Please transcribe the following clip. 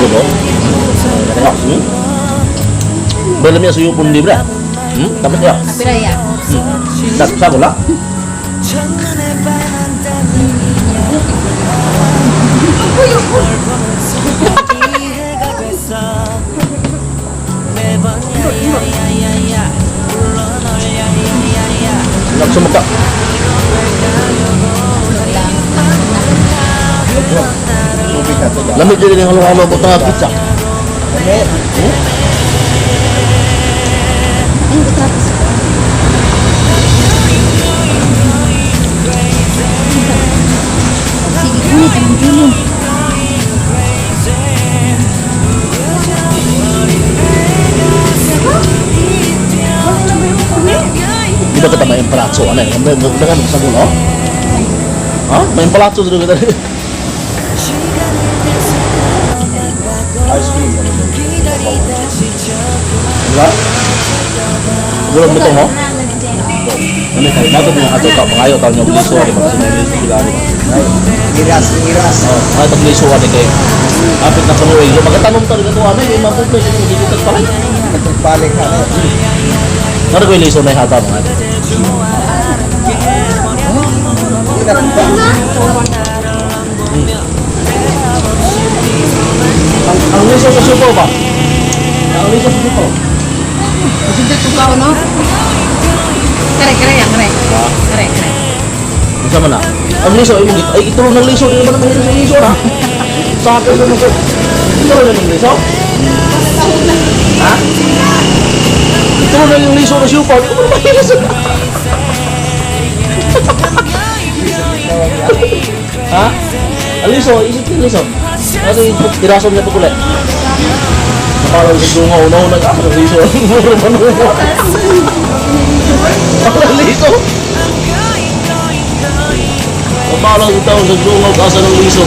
Gulo. Tengok. Belum ya suyu pun di bra. Dapat ya. Apira ya. Tak sago lah. Nagsumuka. Tubig na to. Lamig din yung halo-halo ko tanga pizza. Lami. Ay, tapos. Sige, kunit ang dulo. Di ba kita may palazzo ano eh? May may may sa gulo? Ha? May palazzo dito kita. Ice cream. Wala. Gulo mo to mo? Ano kayo? Nato mo ato ka pangayo taon niyo liso di ba? Kasi liso sila di ba? Ay, iras, iras. Oh, mga tag liso ani kay apit na kuno eh. Magatanom ta dito ano eh mapuplay sa inyo dito pa rin. Nagpagbalik ka na. Ano ko liso na hata mga. Hindi na ba? Ang liso sa suko ba? Ang liso sa suko. Masintot ko ka, no? Kare, kare, yan, kare. Kare, kare. Unsa man na? Ang liso imong ay itulong ng liso di naman mahilo sa liso na. Sa akin sa mga itulong ng liso. Ha? Itulong na yung liso na siupaw, di ko man mahilo sa. Ha? Ang liso, isip yung liso. Ano yung tirason niya pagkuli? Parang sa dungaw, una-una ka sa liso. Muro man mo. Parang liso. Parang itaw sa dungaw ka sa ng liso.